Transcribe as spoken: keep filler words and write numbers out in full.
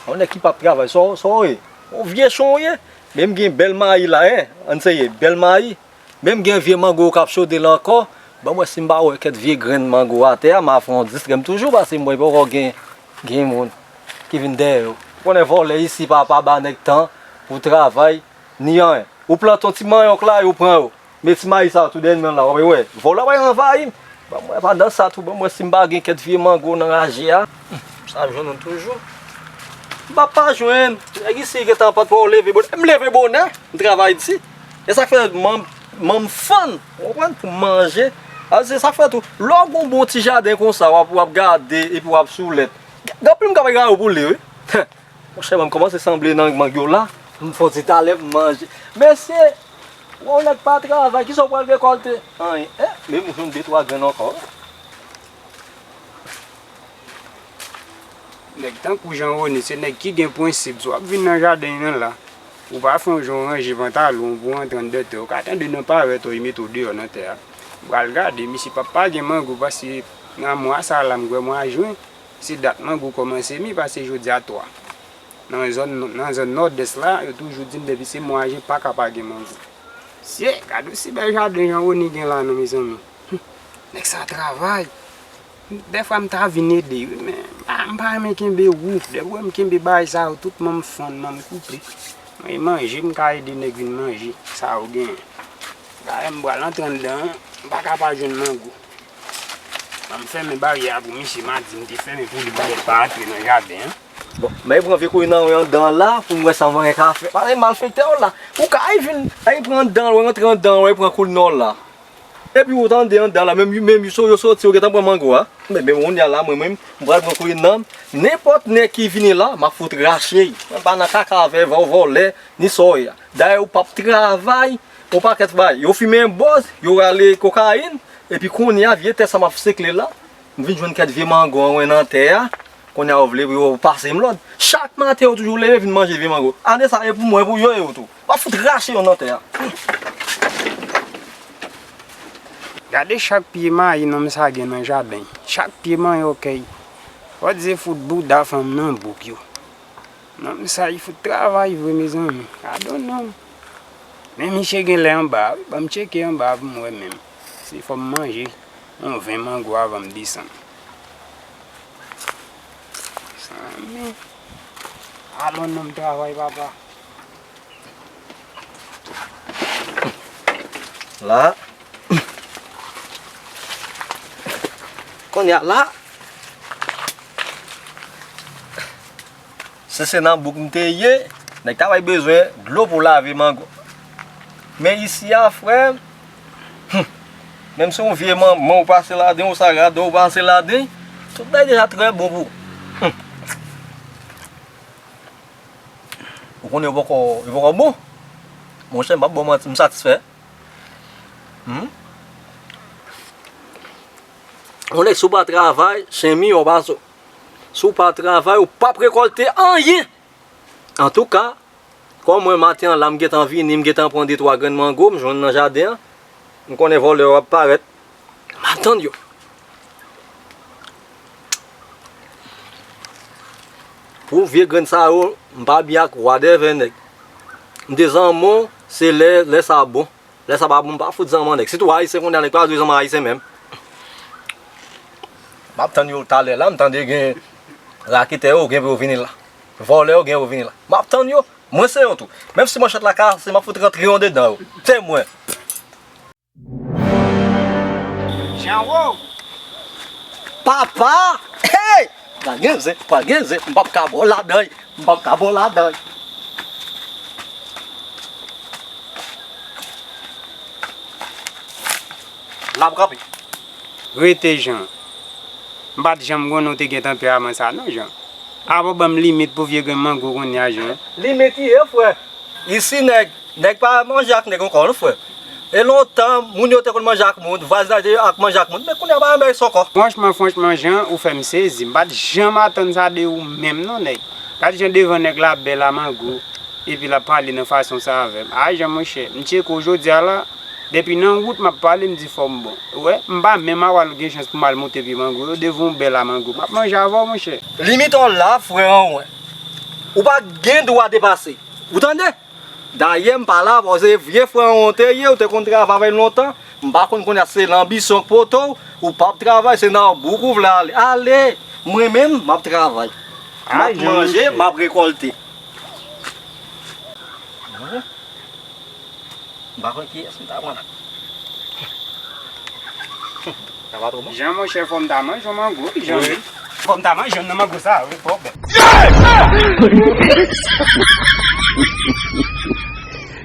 Yon nèg ki p ap travay, sa w, sa w ye? Yon vye chon w ye? Men m gen bèl mayi la, en. Ann serye, bèl mayi. Men m gen vye mango k ap chode la ankò. Ban m wè si m pa wè kèk vye grenn mango atè a, m a fè yon distrè m toujou, paske m wè poko gen, gen moun ki vin dèyè yo. Ou konnen vòlè isi pa, pa ba nèg tan pou travay, ni anyen. Ou plante yon ti manyòk la, yo pran yo. Men ti mayi sa tou dèyè men la, w ap wè. Vòlè pa anvayi m. Ban m wè, pandan sa tou, ban m wè si m pa gen kèk vye mango nan raje a. Sa ap jwenn nou toujou. M p ap pa jwenn. Nèg isi gentan pa t wè w leve bonè. M leve bonè, m travay di. E sa k fè manm, manm fann, ou konprann, pou m manje. A, se sa k fè tou. Lè w gen yon bon ti jaden konsa, w ap, w ap gade, epi w ap soulèt. Gen anpil moun k ap gade w pou li, wi. Monchè, mwen kòmanse sanble nan mang yo la. M fè yon ti talè pou m manje. Mesye, yon nèg pa travay, kisa w pral rekòlte? Anyen. Eh, men m jwenn de twa grenn ankò. Nèg tankou Jan Roni, se nèg ki gen prensip. Si w ap vin nan jaden nan la, ou pa fè yon jan w ranje pantalon w pou w antre anndan tè, ou ka tande nan parèt w, yo mete w deyò nan tè a. M pral gade, misye p ap pa gen mango, paske nan mwa sa a la, m kwè mwa jen, se dat mango kòmanse mi, paske jodi a twa. Nan zòn, nan zòn nòdès la, yo toujou di m depi se mwa jen pa ka pa gen mango. Sye, gade osi bèl jaden Jan Roni gen la non, mezanmi. Hum, nèg sa travay. Dèfwa m ta vin ede wi, men m pa, m pa renmen kenbe wou. Depi w wè m kenbe bagay sa yo, tout manm fann, manm koupe. Mwen, e manje, m ka ede nèg vin manje sa yo genyen. Dayè m pral antre anndan an, m pa ka pa jwenn mango. Ban m fèmen baryè a pou misye, m a di m te fèmen pou li, pou nèg pa antre nan jaden an. Bon, men pran vye kouri nan ren anndan la, pou m wè sa mwen ka fè. Paske malfektè yo la. Ou ka al vin, al pran anndan, ou rantre anndan, ou pran kouri nan la. Epi ou tande anndan la, menm, menm yo so-, yo soti, yo gentan pran mango a. Men, men kounye a la, mwen menm, m pral pran kouri nan. Nenpòt nèg ki vini la, m ap fout rache. Mwen pa nan kaka avè vò-, vòlè, ni sa w ye a. Dayè, ou p ap travay, yon pakèt bagay. Yo fimen bòz, yo rale kokayin, epi kounye a, vye tè sa m ap sekle la, m vin jwenn kèk vye mango an wen nan tè a. Kounye a, yo vle pou yo pase m lòd. Chak maten, yo toujou leve vin manje vye mango. Ane sa, e pou mwen, pou yo, yo tou. M ap fout rache yo nan tè a. Gade chak pye mayi nonm sa gen nan jaden. Chak pye manyòk èy. Fò di se fout bouda fanm nan bouk yo. Nonm sa, li fout travay vre, mezanmi. Gadon nonm. Men misye genlè anba a wi. Ban m tcheke anba a pou m wè menm. Si fò m manje yon ven mango avan m desann. Mezanmi. Alon nonm travay, papa. La. Kounye a la. Si se nan bouk m te ye, nèg ta bay bezwen dlo pou lave mango. Men isi a, frè, hum, menm si yon vye manman ou pase ladan, yon sa rad ou pase ladan, tout bagay deja trè bon pou ou. Hum. Ou konnen yo poko, yo poko bon. Monchè, m p ap ba w manti, m satisfè. Hmm? Yon nèg, si w pa travay, chen mi, w pa sou. Si w pa travay, ou p ap rekòlte anyen. Antouka, kòm mwen maten an la, m gentan vini, m gentan pran de twa grenn mango, m jwenn nan jaden an. M konnen vòlè yo ap parèt. M ap tann yo. Pou vye grenn sa yo, m pa byen ak wa dèvè nèg. M te zanmi w, se lè, lè sa bon. Lè sa pa bon, m pa fout zanmi nèg. Sitou ayisyen kounye a, nèg pa dwe zanmi ayisyen menm. M ap tann yo talè la, m tande gen raketè yo, gen pou yo vini la. Vòlè yo, gen pou yo vini la. M ap tann yo, mwen se yo tou. Menm si manchèt la kase, m ap fout rantre yon dedan yo. Se mwen. Janwo! Papa! Hey! Pral gen zen, pral gen zen. M p ap ka ba w ladan. M p ap ka ba w ladan. L ap kanpe. Rete, Jan. M pa t janm konnen w te gen tanperaman sa non, Jan. Apa w ban m limit pou vye grenn mango kounye a, Jan. Limit li ye, frè. Isi, nèg, nèg pa manje ak nèg ankò non, frè. E lontan, moun yo te konn manje ak moun, vwazinaj te ak manje ak moun, men kounye a pa menm bagay sa ankò. Franchman, franchman, Jan, ou fè m sezi. M pa t janm atann sa de ou menm non, nèg. Gad jan devan nèg la bèl a mango, epi l ap pale nan fason sa avè m. A, Jan, monchè, m tcheke w jodi a la, depi nan wout m ap pale, m di fò m bon. Ou wè, m pa menm a w al gen chans pou m al monte pye mango yo, devan w bèl a mango. M ap manje avè w, monchè. Limit w la, frè an, wè. Ou pa gen dwa depase. Ou tande? Dayè, m pa la, paske se vye frè w te ye, ou te konn travay avè l lontan. M pa konn kounye a se lanbisyon k pote w, ou p ap travay, se nan bouk ou vle ale. Ale! Mwen menm, m ap travay. M ap manje, m ap rekòlte. M pa konn kiyès m ta pran la. Sa pa twò bon? Jan, monchè, fò m ta manje yon mango, wi, Jan. Wi. Fò m ta manje youn nan mango sa, wi, fò bèl.